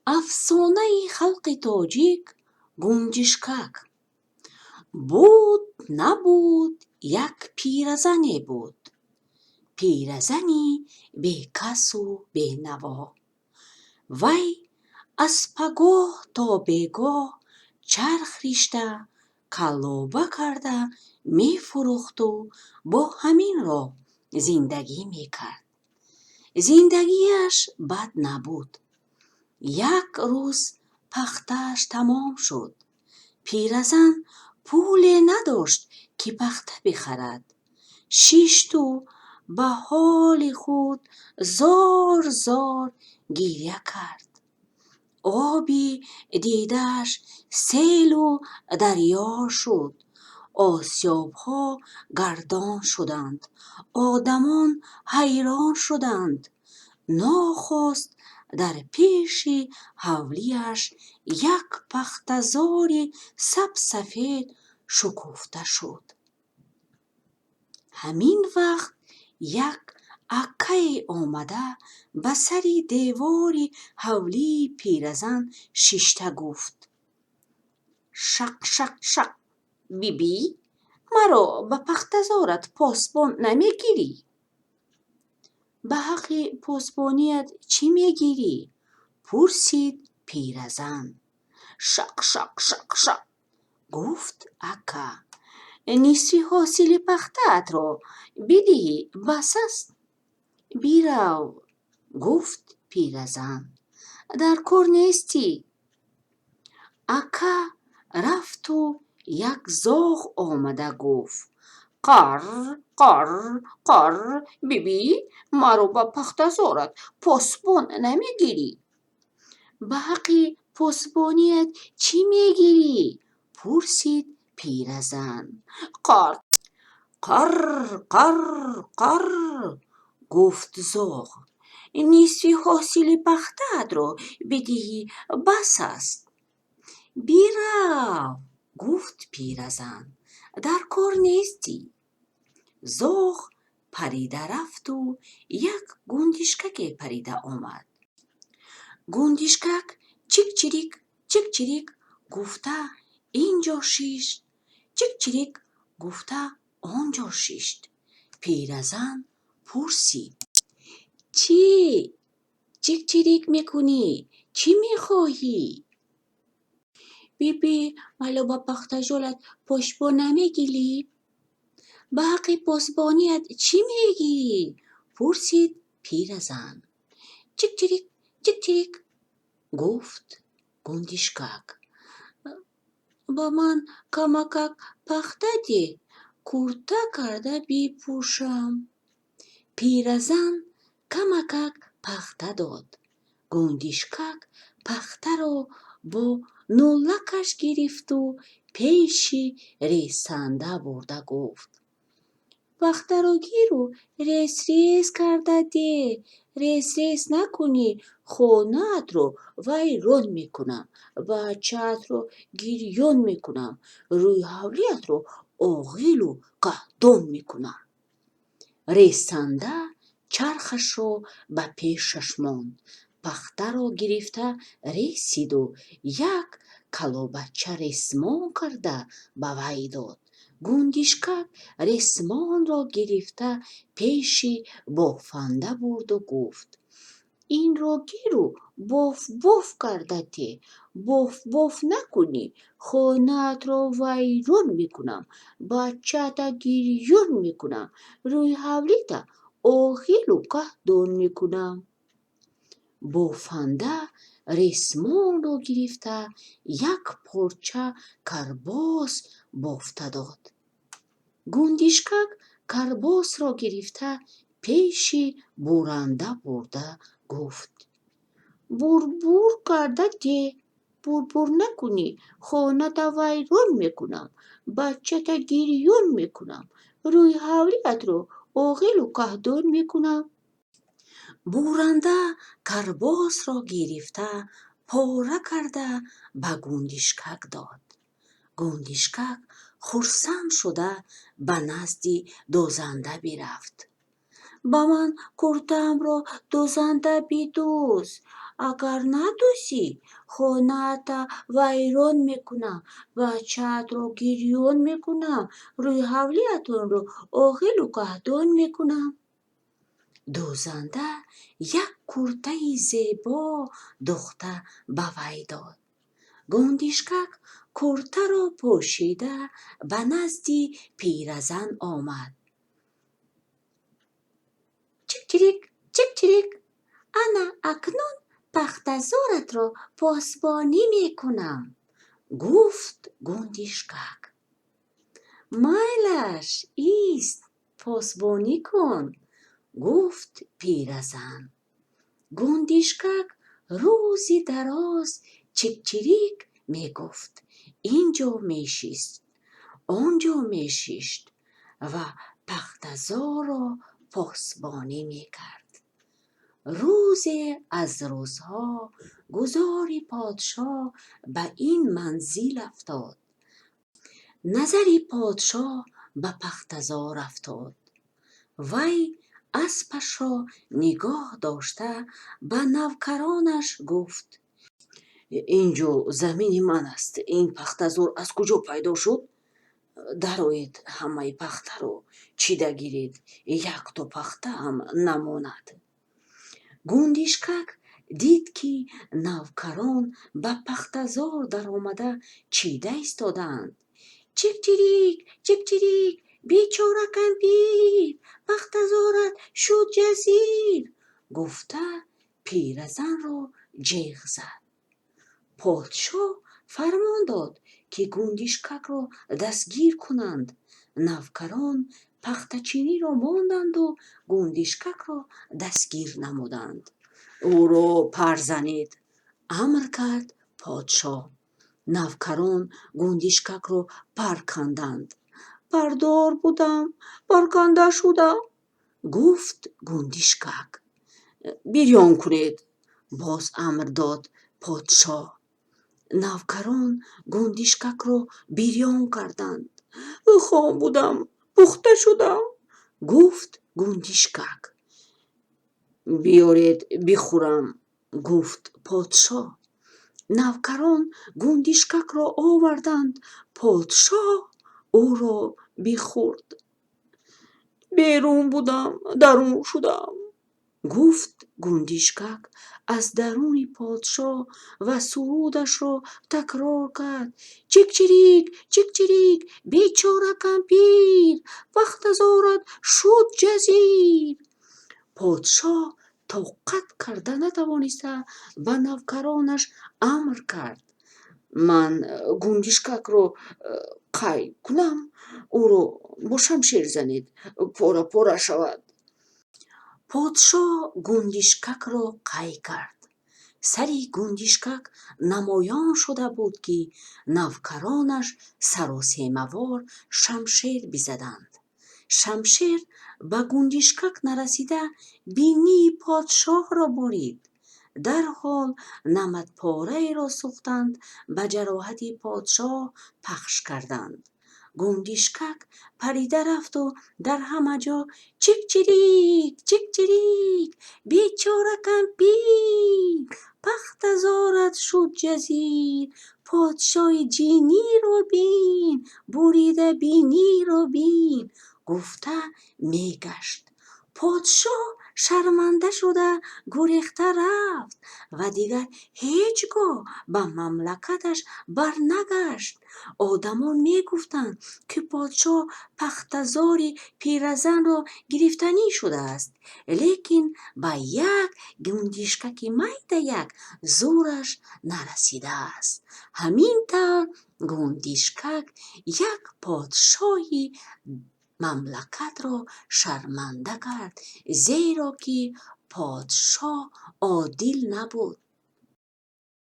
Афсонаи халқи тоҷик: Гунҷишкак. Буд, набуд, як пиразане буд. Пиразани бекасу бенаво. Вай аз пагоҳ то бегоҳ чарх ришта, каллоба карда мефурӯхту бо ҳамин роҳ зиндагӣ мекард. Зиндагиаш бад набуд. Як рӯз пахтааш тамом шуд. Пиразан пуле надошт, ки пахта бихарад. Шишту ба ҳоли худ зор-зор гиря кард. Оби дидааш селу дарё шуд. Осиёбҳо гардон шуданд. Одамон ҳайрон шуданд. Нохост дар пеши ҳавлиаш як пахтазори сабсафед шукуфта шуд. Ҳамин вақт як аккае омада, ба сари девори ҳавлии пиразан шишта гуфт: «Шақ, шақ, шақ, бибӣ, маро ба пахтазорат посбон намегирӣ?» «Ба ҳаққи посбоният чӣ мегирӣ?» пурсид пиразан. «Шақ, шақ, шақ, шақ», гуфт ака, «нисфи ҳосили пахтаатро бидиҳӣ, бас аст». «Бирав», гуфт пиразан, «дар кор нестӣ». Ака рафту як зоғ омада гуфт: «Қарр, қарр, қарр, бибӣ, маро ба пахтазорат посбон намегирӣ?» «Ба ҳаққи посбоният чӣ мегирӣ?» пурсид пиразан. «Қарр, қарр, қарр, қарр», гуфт зоғ, «нисфи ҳосили пахтаатро бидиҳӣ, бас аст». «Бирав», гуфт пиразан, «дар кор нестӣ». Зоғ парида рафту як гундишкаке парида омад. Гундишкак чик-чирик, чик-чирик гуфта ин ҷо шишт, чик-чирик гуфта он ҷо шишт. Пиразан пурсид: «Чӣ чик-чирик мекунӣ? Чӣ мехоҳӣ?» «Биби, мало ба пахтазорат посбон намегирӣ?» «Ба ҳаққи посбоният чӣ мегирӣ?» пурсид пиразан. «Чик-чирик, чик-чирик», гуфт гундишкак, «ба ман камакак пахта деҳ, курта карда бипӯшам». Пиразан камакак пахта дод. Гундишкак пахтаро бо нулакаш гирифту пеши ресанда бурда гуфт: «Пахтаро гиру рес-рес карда деҳ. Рес-рес накунӣ, хонаатро вайрон мекунам, бачаатро гирён мекунам, рӯи ҳавлиятро оғилу каҳдон мекунам». Ресанда чархашро ба пешаш монд, пахтаро гирифта ресиду як калобача ресмон карда ба вай дод. Гундишкак ресмонро гирифта пеши бофанда бурду гуфт: «Инро гиру боф-боф карда те. Боф-боф накунӣ, хонаатро вайрон мекунам, бачаата гирён мекунам, рӯи ҳавлита оғилу каҳдон мекунам». Бофанда ресмонро гирифта як порча карбос бофта дод. Гундишкак карбосро гирифта пеши буранда бурда гуфт: «Бур-бур карда деҳ. Бур-бур накунӣ, хоната вайрон мекунам, бачата гирён мекунам, рӯи ҳавлиатро оғилу каҳдон мекунам». Буранда карбосро гирифта пора карда ба гундишкак дод. Гундишкак хурсанд шуда ба назди дӯзанда бирафт. «Ба ман куртаамро дӯзанда бидӯз. Агар надӯзӣ, хонаата вайрон мекунам, бачаатро гирён мекунам, рӯи ҳавлиатонро оғилу каҳдон мекунам. Дӯзанда як куртаи зебо дӯхта ба вай дод. Гундишкак куртаро пӯшида ба назди пиразан омад. Чик-чирик, чик-чирик, ана акнун пахтазоратро посбонӣ мекунам, гуфт Гундишкак. Майлаш, ист, посбонӣ кун, гуфт пиразан. Гундишкак рӯзи дароз чик-чирик мегуфт, ин ҷо мешист, он ҷо мешишт ва пахтазорро посбонӣ мекард. Рӯзе аз рӯзҳо гузори подшоҳ ба ин манзил афтод. Назари подшоҳ ба пахтазор афтод. Вай аспашро нигоҳ дошта, ба навкаронаш гуфт: Ин ҷо замини ман аст. Ин пахтазор аз куҷо пайдо шуд? Дароед, ҳамаи пахтаро чида гиред, якто пахта ҳам намонад. Гундишкак дид, ки навкарон ба пахтазор даромада чида истодаанд. Чик-чирик, чик-чирик, бечора кампир, пахтазорат шуд ҷазир, гуфта пиразанро ҷеғ зад. Подшоҳ фармон дод, ки Гундишкакро дастгир кунанд. Навкарон пахтачиниро монданду Гундишкакро дастгир намуданд. Ӯро пар занед, амр кард подшоҳ. Навкарон Гундишкакро пар канданд. Пардор будам, парканда шудам, гуфт Гундишкак. Бирён кунед, боз амр дод подшоҳ. Навкарон Гундишкакро бирён карданд. Хом будам, пухта шудам, гуфт Гундишкак. Биёред бихӯрам, гуфт подшоҳ. Навкарон Гундишкакро оварданд. Подшоҳ ӯро бихӯрд. Берун будам, дарун шудам, гуфт Гундишкак аз даруни подшоҳ ва сурудашро такрор кард: Чик-чирик, чик-чирик, бечора кампир, пахтазорат шуд ҷазир. Подшоҳ тоқат карда натавониста, ба навкаронаш амр кард: Ман Гундишкакро қай кунам, ӯро бо шамшер занед, пора-пора шавад. Подшоҳ Гундишкакро қай кард. Сари Гундишкак намоён шуда буд, ки навкаронаш саросемавор шамшер бизаданд. Шамшер ба Гундишкак нарасида, бинии подшоҳро бурид. Дарҳол намадпораеро сӯхтанд, ба ҷароҳати подшоҳ пахш карданд. Гундишкак парида рафту дар ҳама ҷо чик-чирик, чик-чирик, бечора кампир, пахтазорат шуд ҷазир, подшоҳи ҷиниро бин, бурида биниро бин, гуфта мегашт. Подшоҳ шарманда шуда гурехта рафт ва дигар ҳеҷ гоҳ ба мамлакаташ барнагашт. Одамон мегуфтанд, ки подшоҳ пахтазори пиразанро гирифтанӣ шудааст, лекин ба як гундишкаки майдаяк зӯраш нарасидааст. Ҳамин тавр Гундишкак як подшоҳи мамлакатро шарманда кард, зеро ки подшоҳ одил набуд.